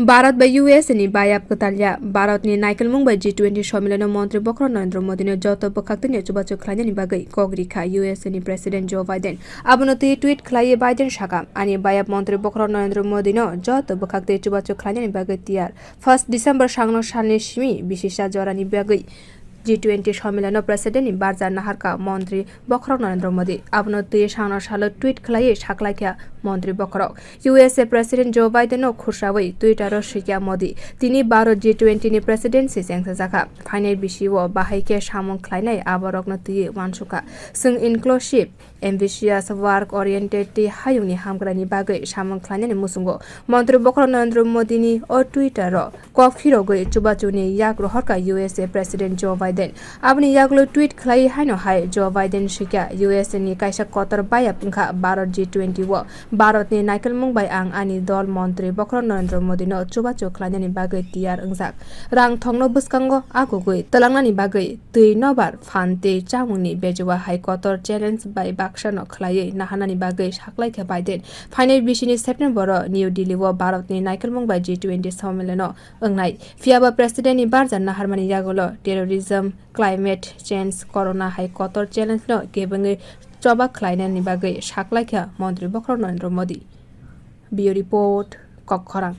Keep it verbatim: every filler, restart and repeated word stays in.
Bharat bai U S ni bayap kwtal ya. Bharat ni naikolmung bai G twenty somilano montri bokhorok Narendra Modi no joto bwkhaktwi no chubachu khlainani bagwi kok rikha U S ni President Joe Biden. Abono twi tweet khlaiwi Biden sakha, "Ani bayap montri bokhorok Narendra Modi no joto bwkhaktwi chubachu khlainani bagwi tiyar." First December sangno salni simi bisisa jorani bagwi G twenty somilano President ni barja naharkha montri bokhorok Narendra Modi. Abono twi sangno salo tweet khlaiwi saklaikha montri bokhorok. U S A President Joe Biden no khursawi Twitter o swikha Modi. Tini Bharat G twenty ni presidency chengsajakha. Phainai bisio bahai khe samung khlainai aborokno twiwi uansukha. Chwng inclusive, ambitious, work oriented tei hayungni hamkraini bagwi samung khlainani muchungo. Montri bokhorok Narendra Modi ni o Twitter o kok phirogwi chubachuni yak rohorkha U S A President Joe Biden. Aboni yagulo tweet khlai haino hai Joe Biden swikha, "U S A ni kaisa kotor bayap wngkha Bharat G twenty o. Bharat ni naikolmung bai ang ani dol montri bokhorok Narendra Modi no chubachu khlainani bagwi tiyar wngjak. Rang thongno bwskango agugwi twlangnani bagwi twi nobar phan tei chamungni bejua hai kotor challenge bai baksa no khlaiwi naharnani bagwi saklaikha Biden." Phainai bisini September o New Delhi o Bharat ni naikolmung bai G twenty somilano wngnai. Phiyaba President ni barja naharmani yagulo terrorism, climate change, corona hai kotor challenge no kebengwi choba khlainani bagwi saklaikha montri bokhorok Narendra Modi. Bureau Report, Kokkhorang.